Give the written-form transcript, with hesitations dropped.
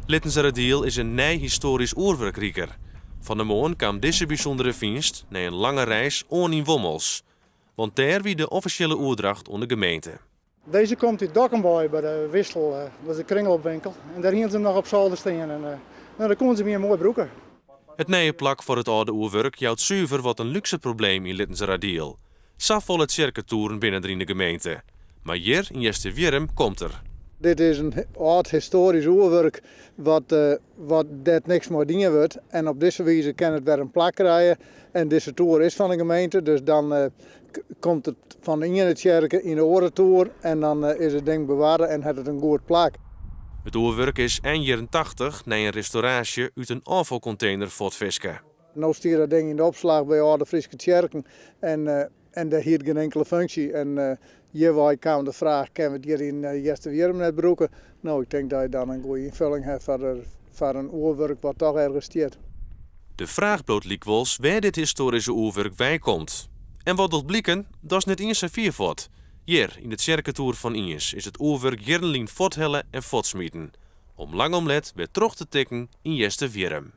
Littenseradiel is in nij histoarysk oerwurk riker. Fan 'e moarn kaam dizze bysûndere fynst nei in lange reis oan yn Wommels. Want dêr wie de offisjele oerdracht oan de gemeente. Dizze komt út Dokkum wei by de Wissel, dat is de kringloopwinkel. En dêr hiene se him noch op solder stean en no, dêr koene se him moai brûke. It nije plak foar it âlde oerwurk jout suver wat in lúkse probleem yn Littenseradiel. Safolle tsjerketoeren binne der yn de gemeente. Mar hjir yn Easterwierrum komt er. Dit is in âld histoarysk oerwurk wat, wat dêr't niks mei dien wurdt. En op dizze wize kin it wer in plak krije. En dizze toer is fan de gemeente, dus dan komt it fan de iene tsjerke yn de oare toer en dan is it ding bewarre en hat it in goed plak. It oerwurk is ein jierren 80 nei in restauraasje út in ôffalkontener fuortfiske. No stiet dat ding yn de opslach by âlde Fryske tsjerken en, en dêr hie it gjin inkele funksje. En hjirwei kaam de fraach, kinne we it hjir yn Easterwierrum net brûke? No, ik tink dat je dan in goede ynfulling ha foar in oerwurk wat toch ergens stiet. De fraach bliuwt lykwols wêr dit histoaryske oerwurk weikomt. En wat docht bliken? Dat is net iens sa fier fuort. Hjir, yn de tsjerketoer fan Iens, is it oerwurk jierren lyn fuorthelle en fuortsmiten. Om lang om let wer troch te tikken yn Easterwierrum.